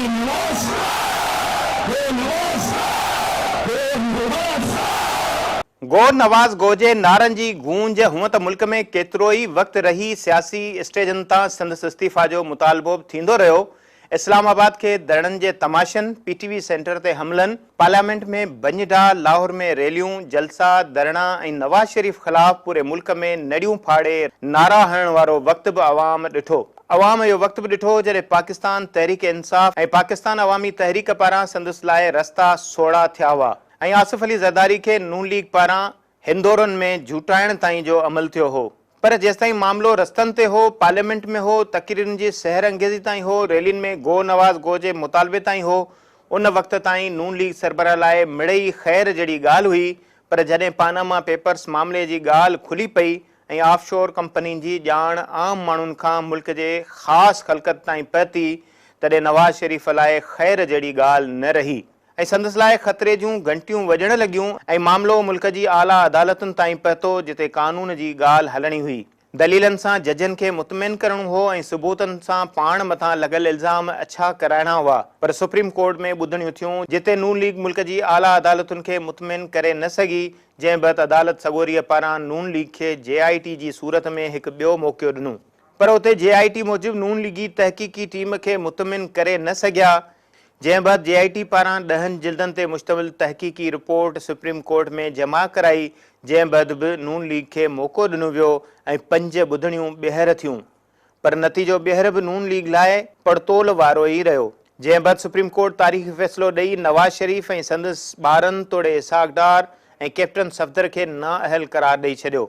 نواز گو نواز گو نواز. گو نواز گو جي نعرن جي گونج هونء ته ملڪ ۾ ڪيترو ئي وقت رهي سياسي اسٽيجن تان سندس استعيفيٰ جو مطالبو به ٿيندو رهيو اسلام آباد کي ڌرڻن جي تماشن، پي ٽي وي سينٽر تي حملن، پارليامينٽ ۾ ڀڃ ڊاهه، لاهور ۾ ريليون، جلسا، ڌرڻا ۽ نواز شريف خلاف پوري ملڪ ۾ نڙيون ڦاڙي نعرا هڻڻ وارو وقت به عوام ڏٺو. عوام اهو وقت به ڏٺو جڏهن پاڪستان تحريڪ انصاف ۽ پاڪستان عوامي تحريڪ پاران سندس لاء رستا سوڙها ٿيا هئا ۽ آصف علي زرداري کي نون ليگ پاران هندورن ۾ جهوٽائڻ تائين جو عمل ٿيو هو. پر جيستائين معاملو رستن تي هو، پارليامينٽ ۾ هو، تقريرن جي سحر انگيزي تائين هو، ريلين ۾ گو نواز گو جي مطالبي تائين هو، ان وقت تائين نون ليگ سربراهه لاء مڙئي خير جهڙي ڳالهه هئي، پر جڏهن پاناما پيپرس معاملي جي ڳالهه کلي پئي ۽ آف شور ڪمپنين جي ڄاڻ عام ماڻهن کان ملڪ جي خاص خلقت تائين پهتي، تڏهن نواز شريف لاء خير جهڙي ڳالهه نه رهي. ۽ سندس لاء خطري جون گهنٽيون وڄڻ لڳيون ۽ معاملو ملڪ جي اعليٰ عدالتن تائين پهتو جتي قانون جي ڳالهه هلڻي هئي. دليلن سان ججن کي مطمئن ڪرڻو هو ۽ ثبوتن سان پاڻ مٿان لڳل الزام اڇا ڪرائڻا هئا پر سپريم ڪورٽ ۾ ٻڌڻيون ٿيون جتي نون ليگ ملڪ جي اعليٰ عدالتن کي مطمئن ڪري نه سگهي جنهن بعد عدالت سڳوريء پاران نون ليگ کي جي آء ٽي جي صورت ۾ هڪ ٻيو موقعو ڏنو پر اتي جي آء ٽي موجب نون ليگي تحقيقي ٽيم کي مطمئن ڪري نه سگهيا جنهن بعد جي آء ٽي پاران ڏهن جلدن تي مشتمل تحقيقي رپورٽ سپريم ڪورٽ ۾ جمع ڪرائي، جنهن بعد به نون ليگ کي موقعو ڏنو ويو ۽ پنج ٻڌڻيون ٻيهر ٿيون پر نتيجو ٻيهر به نون ليگ لاء پڙتول وارو ئي رهيو. جنهن بعد سپريم ڪورٽ تاريخي فيصلو ڏئي نواز شريف ۽ سندس ٻارن توڙي اسحاق ڊار ۽ ڪيپٽن صفدر کي نااهل قرار ڏئي ڇڏيو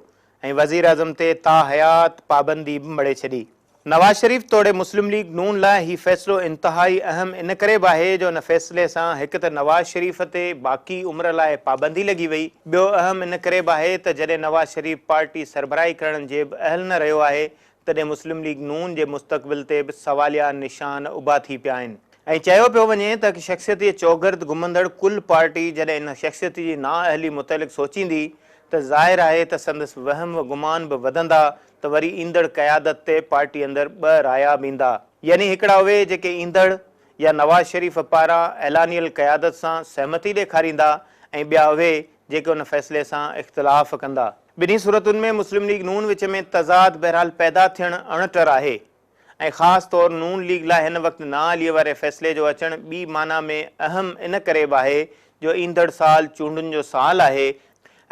۽ وزيراعظم تي تاحيات پابندي به مڙهي ڇڏي. نواز شريف توڙي مسلم ليگ نون لاء هي فيصلو انتهائي اهم ان ڪري به آهي جو ان فيصلي سان هڪ ته نواز شريف تي باقي عمر لاء پابندي لڳي وئي، ٻيو اهم ان ڪري به آهي ته جڏهن نواز شريف پارٽي سربراهي ڪرڻ جي به اهل نه رهيو آهي تڏهن مسلم ليگ نون جي مستقبل تي به سواليا نشان اڀا ٿي پيا آهن ۽ چيو پيو وڃي ته هڪ شخصيت جي چوگرد گهمندڙ ڪل پارٽي جڏهن ان شخصيت جي نااهلي متعلق سوچيندي ته ظاهر آهي ته سندس وهم و گمان به وڌندا ته وري ايندڙ قيادت تي پارٽي اندر ٻه رايا به ايندا. يعني هڪڙا اهي جيڪي ايندڙ يا نواز شريف پاران اعلانيل قيادت سان سهمتي ڏيکاريندا ۽ ٻيا اهي جيڪي ان فيصلي سان اختلاف ڪندا. ٻنهي صورتن ۾ مسلم ليگ نون وچ ۾ تضاد بهرحال پيدا ٿيڻ اڻٽر آهي ۽ خاص طور نون ليگ لاء هن وقت نااهليء واري فيصلي جو اچڻ ٻي معنيٰ ۾ اهم ان ڪري به آهي جو ايندڙ سال چونڊن جو سال آهي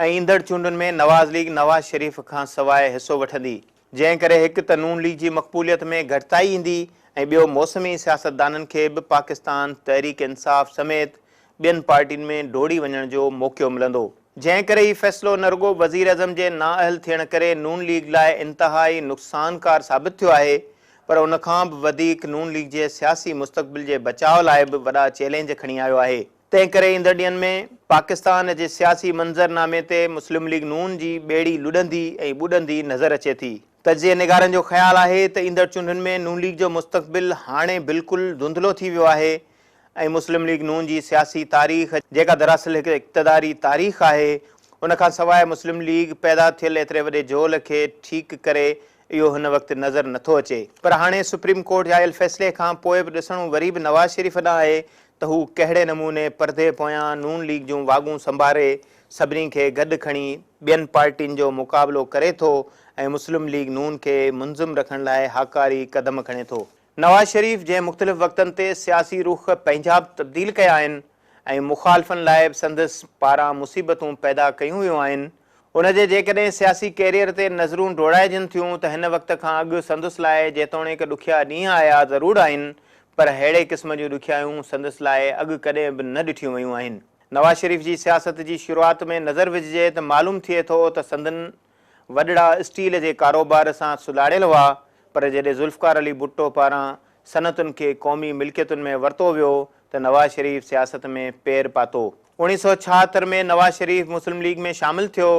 ۽ ايندڙ چونڊن ۾ نواز ليگ نواز شريف کان سواء حصو وٺندي، جنهن ڪري هڪ ته نون ليگ جي مقبوليت ۾ گهٽتائي ايندي ۽ ٻيو موسمي سياستدانن کي به پاڪستان تحريڪ انصاف سميت ٻين پارٽين ۾ ڊوڙي وڃڻ جو موقعو ملندو. جنهن ڪري هي فيصلو نه رڳو وزيراعظم جي نااهل ٿيڻ ڪري نون ليگ لاء انتهائي نقصانڪار ثابت ٿيو آهي پر ان کان به وڌيڪ نون ليگ جي سياسي مستقبل جي بچاء لاء به وڏا چئلينج کڻي آيو آهي. تنهن ڪري ايندڙ ڏينهن ۾ پاڪستان جي سياسي منظر نامي تي مسلم ليگ نون جي ٻيڙي لڏندي ۽ ٻڏندي نظر اچي ٿي. تجزيي نگارن جو خيال آهي ته ايندڙ چونڊن ۾ نون ليگ جو مستقبل هاڻي بلڪل ڌنڌلو ٿي ويو آهي ۽ مسلم ليگ نون جي سياسي تاريخ جيڪا دراصل هڪ اقتداري تاريخ آهي ان کان سواء مسلم ليگ پيدا ٿيل ايتري وڏي جهول کي ٺيڪ ڪري اهو هن وقت نظر نٿو اچي. پر هاڻي سپريم ڪورٽ جي آيل فيصلي کان پوء به ڏسڻو وري به نواز شريف ڏانهن آهي ته هو ڪهڙي نموني پردي پويان نون ليگ جون واڳون سنڀاري سڀني کي گڏ کڻي ٻين پارٽين جو مقابلو ڪري ٿو ۽ مسلم ليگ نون کي منظم رکڻ لاء هاڪاري قدم کڻي ٿو. نواز شريف جنهن مختلف وقتن تي سياسي رخ پنهنجا به تبديل ڪيا آهن ۽ مخالفن لاء به سندس پاران مصيبتون پيدا ڪيون ويون آهن ان جي جيڪڏهن سياسي ڪيريئر تي نظرون ڊوڙائجن ٿيون ته هن وقت کان اڳ سندس لاء جيتوڻيڪ ڏکيا ڏينهن آيا ضرور آهن پر ههڙي قسم جون ڏکيائيون سندس لاء اڳ ڪڏهن به نه ڏٺيون ويون آهن. نواز شريف جي سياست جي شروعات ۾ نظر وجهجي ته معلوم ٿئي ٿو ته سندن وڏڙا اسٽيل جي ڪاروبار سان سلهاڙيل هئا پر جڏهن ذوالفقار علي ڀٽو پاران صنعتن کي قومي ملڪيتن ۾ ورتو ويو ته نواز شريف سياست ۾ پير پاتو. 1976 ۾ نواز شريف مسلم ليگ ۾ شامل ٿيو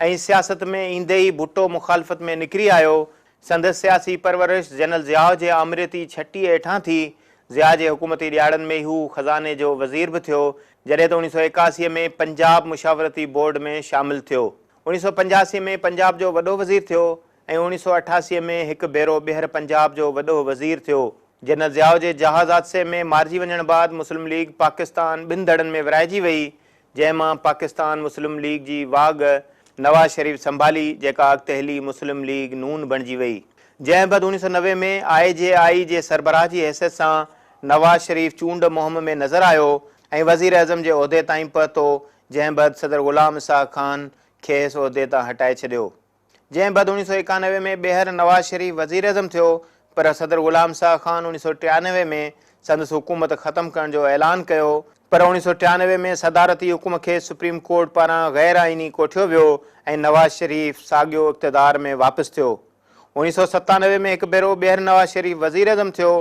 ۽ سياست ۾ ايندي ئي ڀٽو مخالفت ۾ نڪري آيو. سندس سياسي پرورش جنرل ضياء جي آمريتي ڇٽيء هيٺان ٿي. ضياء جي حڪومتي ڏهاڙن ۾ ئي هو خزاني جو وزير به ٿيو، جڏهن ته 1981 ۾ پنجاب مشاورتي بورڊ ۾ شامل ٿيو. 1985 ۾ پنجاب جو وڏو وزير ٿيو ۽ 1988 ۾ هڪ ڀيرو ٻيهر پنجاب جو وڏو وزير ٿيو. جنرل ضياء جي جهاز حادثي ۾ مارجي وڃڻ بعد مسلم ليگ پاڪستان ٻن ڌڙن ۾ ورهائجي وئي، جنهن مان پاڪستان مسلم ليگ جي واڳ نواز شريف سنڀالي، جيڪا اڳتي هلي مسلم ليگ نون بڻجي وئي. جنهن بعد 1990 ۾ آء جي آء جي سربراهه جي حيثيت سان نواز شريف چونڊ مهم ۾ نظر آيو ۽ وزيراعظم جي عهدي تائين پهتو، جنهن بعد صدر غلام اسحاق خان کيس عهدي تان هٽائي ڇڏيو. جنهن بعد 1991 ۾ ٻيهر نواز شريف وزيراعظم ٿيو پر صدر غلام اسحاق خان 1993 ۾ سندس حڪومت ختم ڪرڻ جو اعلان ڪيو پر 1993 ۾ صدارتي حڪم کي سپريم ڪورٽ پاران غير آئيني ڪوٺيو ويو ۽ نواز شريف ساڳيو اقتدار ۾ واپس ٿيو. 1997 ۾ هڪ ڀيرو ٻيهر نواز شريف وزيراعظم ٿيو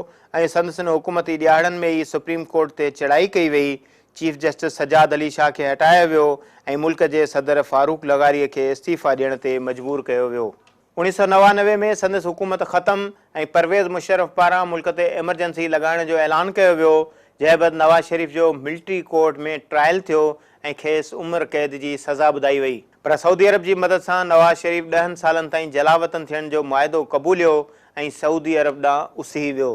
۽ سندس حڪومتي ڏهاڙن ۾ ئي سپريم ڪورٽ تي چڙهائي ڪئي وئي چيف جسٽس سجاد علي شاهه کي هٽايو ويو ۽ ملڪ جي صدر فاروق لغاري کي استعيفيٰ ڏيڻ تي مجبور ڪيو ويو. 1999 ۾ سندس حڪومت ختم ۽ پرويز مشرف پاران ملڪ تي ايمرجنسي لڳائڻ جو اعلان ڪيو ويو، جنهن بعد نواز شريف جو ملٽري ڪورٽ ۾ ٽرائل ٿيو ۽ کيس عمر قيد جي سزا ٻڌائي وئي. پر سعودي عرب جي مدد سان نواز شريف ڏهن سالن تائين جلاوطن ٿيڻ جو معاهدو قبوليو ۽ سعودي عرب ڏانهن اسهي ويو.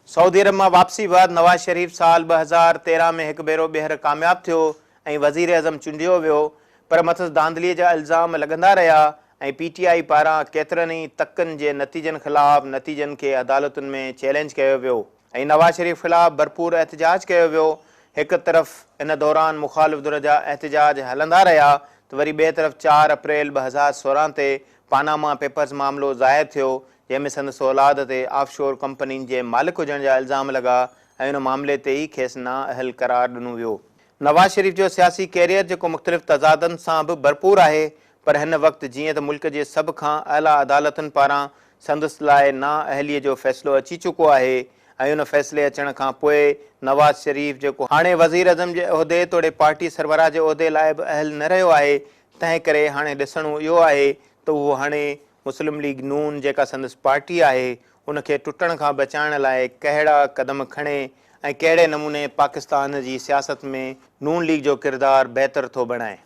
سعودي عرب مان واپسي بعد نواز شريف سال 2013 ۾ هڪ ڀيرو ٻيهر ڪامياب ٿيو ۽ وزيراعظم چونڊيو ويو پر مٿس ڌانڌلي جا الزام لڳندا رهيا ۽ پي ٽي آء پاران ڪيترن ئي تڪن جي نتيجن خلاف نتيجن کي عدالتن ۾ چئلينج ڪيو ويو ۽ نواز شريف خلاف ڀرپور احتجاج ڪيو ويو. هڪ طرف ان دوران مخالف ڌر جا احتجاج هلندا رهيا ته وري ٻئي طرف چار اپريل 2016 تي پاناما پيپرز معاملو ظاهر ٿيو جنهن ۾ سندس اولاد تي آف شور ڪمپنين جي مالڪ هجڻ جا الزام لڳا ۽ ان معاملي تي ئي کيس نااهل قرار ڏنو ويو. نواز شريف جو سياسي ڪيريئر جيڪو مختلف تضادن سان به ڀرپور آهي پر هن وقت جيئن ته ملڪ جي سڀ کان اعليٰ عدالتن پاران سندس لاء نااهلي جو فيصلو اچي چڪو آهي ۽ ان فيصلي اچڻ کان پوء نواز شريف جيڪو هاڻي وزيراعظم جي عهدي توڙي پارٽي سربراهه جي عهدي لاء به اهل نه رهيو آهي تنهن ڪري هاڻي ڏسڻو اهو آهي ته اهو هاڻي مسلم ليگ نون جيڪا سندس پارٽي آهي ان کي ٽٽڻ کان بچائڻ لاء ڪهڙا قدم کڻي ۽ ڪهڙي نموني پاڪستان جي سياست ۾ نون ليگ جو ڪردار بهتر ٿو بڻائي.